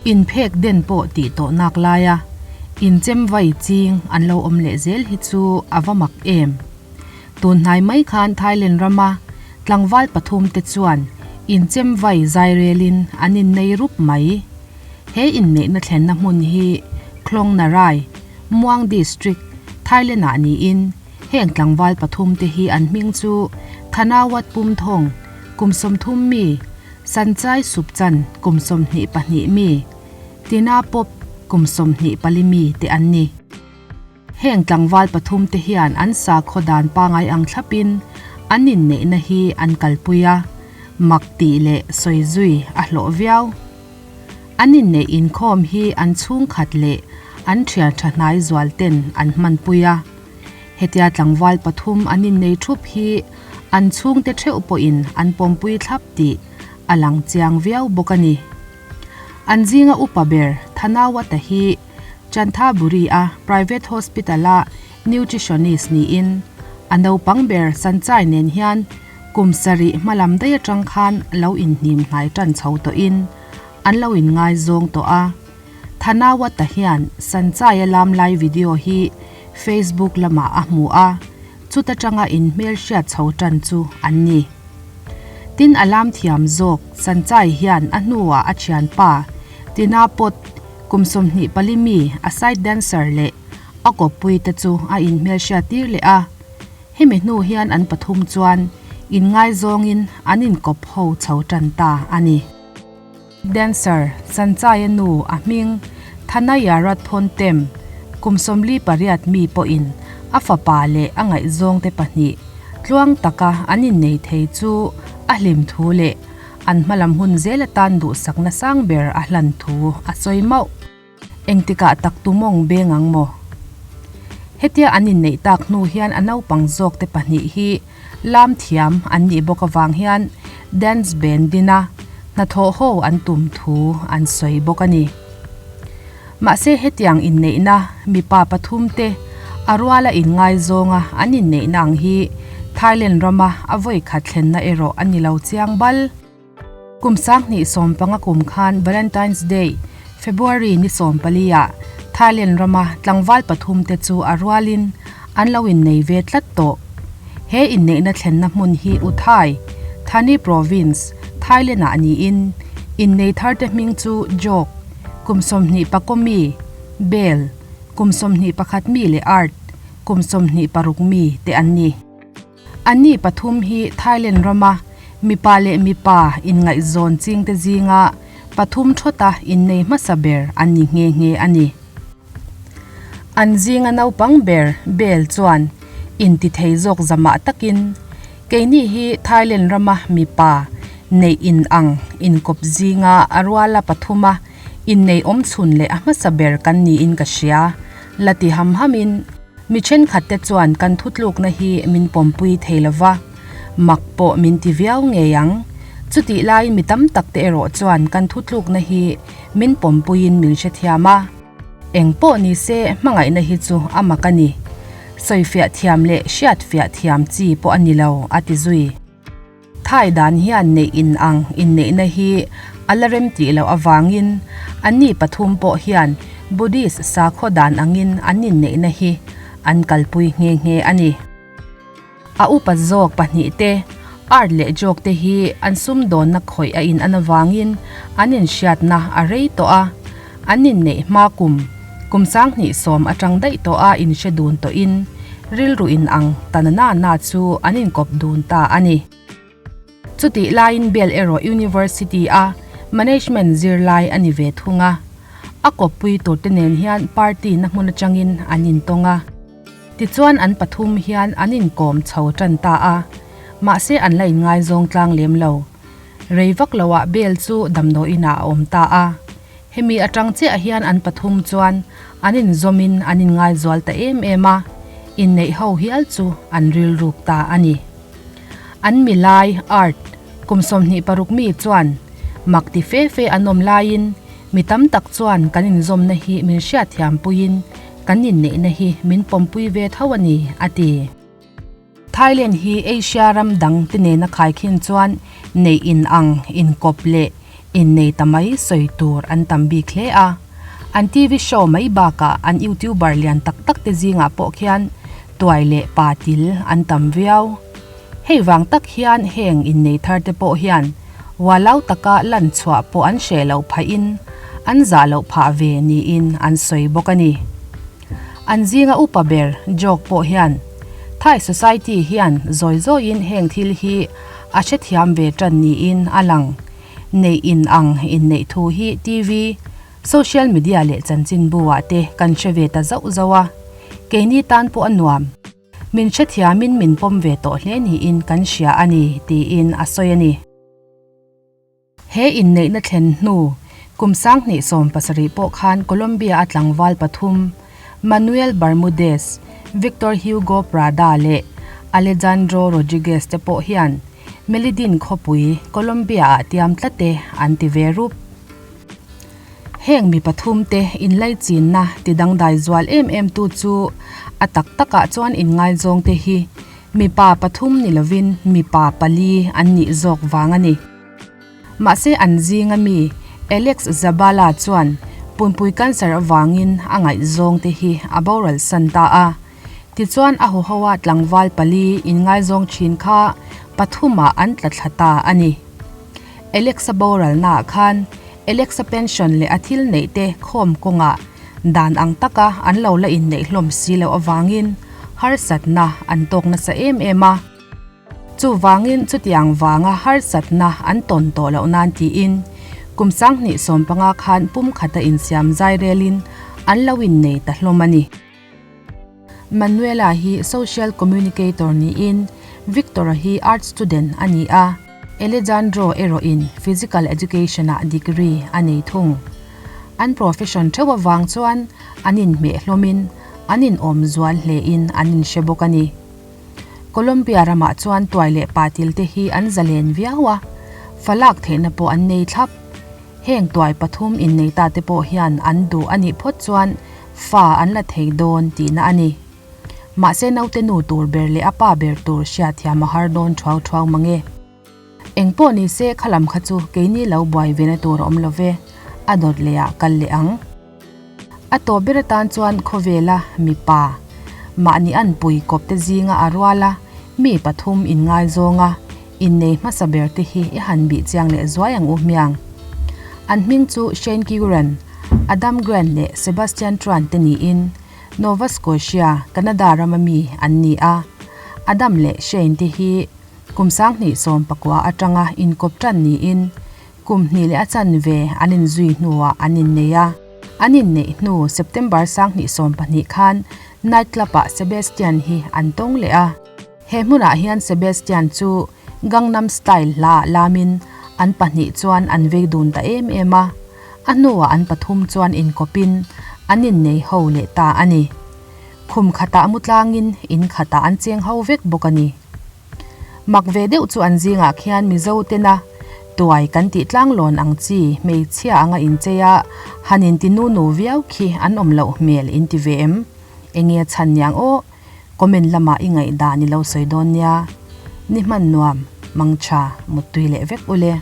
Inphek den pawh tih tawh nak laia inchem vai ching an lo awm leh zel hi chu a va mak em. Tun hnai mai khan Thailand rama tlangval pathum te chuan inchem vai zai relin an innei rup mai. He inneihna thlenna hmun hi Khlong Narai, Muang District, Thailand ah niin heng tlangval pathum te hi an hming chu Thanawat Pumthong, kum 30 mi, Sanchai Supchan kum 22 mi, Tina Pop kum 24 mi te an ni. Heng tlangval pathum te hian an sakhaw dan pangai ang thlapin an inneihna hi an kalpui a, mak tih leh sawi zui a hlawh viau. An inneih inkhawm hi an chhungkhat leh an thian tha hnai zual ten an hmanpui a. Hetia tlangval pathum an innei thup hi an chhungte theuh pawhin an pawmpui thlap tih a lang chiang viau bawk a ni. An zinga upa ber Thanawata hi Chanthaburi a private hospital a nutritionist niin a naupang ber Sanchai nen hian kum sarih hmalam daih atang khan lo inhnim hnai tan chho tawhin an lo inngaizawng tawh a. Thanawata hian Sanchai a lam lai video hi Facebook lamah a hmu a, chuta tanga inhmel hriat chho tan chu an ni. Tin a lam thiam zawk Sanchai hian a hnuah a thianpa Tina Pot kum 24 mi a side dancer leh a kawppui te chu a inhmel hriat tir leh a. Hemi hnu hian an pathum chuan inngaizawngin an inkawp ho chho tan ta a ni. Dancer Sanchai a nu a hming Thanaya Ratphon Tem kum 48 mi pawhin a fapa leh a ngaihzawng te pahnih tluang taka an innei thei chu a hlim thu leh an hmalam hun zel atan duhsakna sang ber a hlan thu a sawi mauh. Engtikah tak tumawng beng ang maw? Hetia an inneih tak hnu hian a naupang zawk te pahnih hi lam thiam an nih bawk avang hian dance band dina hnathawh ho an tum thu an sawi bawk a ni. Mahse hetiang inneihna mipa pathum te a ruala inngaizawnga an inneihna ang hi Thailand rama a vawi khat thlenna erawh a ni lo chiang bal. Kum 2015 kum khan Valentine's Day, February ni 14 ah Thailand rama tlangval pathum te chu a rualin an lo innei ve tlat tawh. He inneihna thlenna hmun hi Uthai, Thani Province, Thailand ah niin innei thar te hming chu Jok, kum 21 mi, Bel, kum 21 mi leh Art, kum 26 mi te an ni. Anni pathum hi Thailand rama mipa leh mipa inngaihzawn chingte zinga pathum thawta innei hmasa ber an ni nghe nghe a ni. An zinga naupang ber Bel chuan inti thei zawk zamah takin, Keini hi Thailand rama mipa neih in ang inkawp zinga a ruala pathuma innei awm chhun leh a hmasa ber kan niin ka hria, la ti ham hamin mi thenkhat te chuan kan thutlukna hi min pawmpui thei lova, mak pawh min ti viau ngei ang. Chutih laiin mi tam tak te erawh chuan kan thutlukna hi min pawmpuiin min hrethiam a. Eng pawh ni se hmangaihna hi chu a mak a ni. Sawifiah thiam leh hriatfiah thiam chi pawh a ni lo, a ti zui. Thai dan hian neih in ang inneihna hi a la rem tih loh avangin anni pathum pawh hian Buddhist sakhaw dan angin an inneihna hi an kalpui nghe nghe a ni. A upa zawk pahnih te, Art leh Joke te hi an sumdawnna khawih a in an avangin an inhriatna a rei tawh a, an inneih hma kum kum 2010 atang daih tawh a inhre dun tawhin rilru in ang ta na na na chu an inkawp dun ta a ni. Chutih laiin Bell erawh University a management zirlai a ni ve thung a, a kawppui tur te nen hian party na hmun atangin an intawng a. Tichuan an pathum hian an inkawm chho tan ta a, mahse an la inngaizawng tlang lem lo. Rei vak loah Bell chu damdawiin ah a awm ta a. Hemi atang chiah hian an pathum chuan an inzawmin an inngaizual ta em em a, inneih ho hial chu an rilruk ta a ni. An milai, Art, kum 26 mi chuan mak ti fe fe an awm laiin mi tam tak chuan kan inzawmna hi min hriatthiam puiin kan inneihna hi min pawmpui ve tho a ni, a ti. Thailand hi Asia ram dang te nena khaikhin chuan neih in ang, inkawp leh Innei ta mai sawi tur an tam bik hle a, an TV show mai bakah an YouTuber lian tak tak te zingah pawh khian tuai leh pa til an tam viau. Hei vang tak hian heng innei thar te pawh hian ualau taka lan chhuah pawh an hreh loh phahin an zah loh phah ve niin an sawi bawk a ni. An zinga upa ber Jok pawh hian Thai society hian zawi zawiin heng thil hi a hrethiam ve tan niin a lang. Neih in ang inneih thu hi TV, social media leh chanchinbu ah te kan hre ve ta zauh zauh a, keini tan pawh a nuam. Min hrethiamin min pawm ve tawh hle niin kan hria a ni, tiin a sawi a ni. He inneihna thlen hnu kum 2017 pawh khan Colombia-a tlangval pathum Manuel Bermudez, Victor Hugo Prada leh Alejandro Rodriguez te pawh hian Melidin khawpui Colombia-ah tiam tlat e an ti ve rup. Heng mi pathumte inlaichinna ti dangdai zual em em tu chu a tak takah chuan inngaizawngte hi Mipa pathum ni lovin mipa pali an nih zawk vang a ni. Mahse an zinga mi Alex Zabala chuan pumpui cancer avangin a ngaihzawng te hi a boral san ta a. Tichuan a huhoa tlangval pali inngaizawng thin kha pathumah an tla thla ta a ni. Alex-a boralnaah khan Alex-a pension leh a thil neih te khawm kawngah dan ang taka an lo la inneih hlawm si loh avangin harsatna an tawk nasa em em a. Chuvangin chutiang vanga harsatna an tawn tawh loh nan tiin kum 2015 khan pumkhata insiam zai relin an lo innei ta hlawm a ni. Manuela hi social communicator niin Victor-a hi art student a ni a, Alejandro erawhin physical education-ah degree a nei thung. An profession theuh avang chuan an inhmeh hlawmin an inawm zual hlein an inhre bawk a ni. Colombia ramah chuan tuai leh patil te hi an zalen viau a, falak theihna pawh an nei thlap. Heng tuai pathum innei ta te pawh hian an duh a nih phawt chuan fa an la thei dawn tihna a ni. Mahse naute nu tur ber leh a pa ber tur hriatthiam a har dawn thuau thuau mang e. Eng pawh ni se kha lam kha chu keini lo buai vena tur a awm lo ve, a dawt leh ah kal leh ang. A tawp ber atan chuan khawvela mipa, mahni anpui kawp te zinga a rual a, mi pathum inngaizawng a, innei hmasa ber te hi i han bih chiang leh zuai ang u hmiang. An hming chu Shane Curran, Adam Grant leh Sebastian Tran te niin Nova Scotia, Canada rama mi an ni a. Adam leh Shane te hi kum 2019 atanga inkawp tan niin Kum hnih leh a chanve an inzui hnuah an innei a. An inneih hnu September 2012 khan night club-ah Sebastian hi an tawng leh a. He hmunah hian Sebastian chu Gangnam Style hlaah lamin an pahnih chuan an vei dun ta em em a. A hnuah an pathum chuan inkawpin an innei ho leh ta a ni. Khum khatah mu tlangin in khatah an cheng ho vek bawk a ni. Mak ve deuh chu an zingah khian Mizo tena tuai kan tih tlanglawn ang chi hmeichhia anga inchei a, han inti nu nu viau khi an awm loh hmel inti ve em? Enge a chhan niang aw? Comment lamah i ngaihdan i lo sawi dawn nia. Ni hman nuam, mangtha, muttui leh vek ule.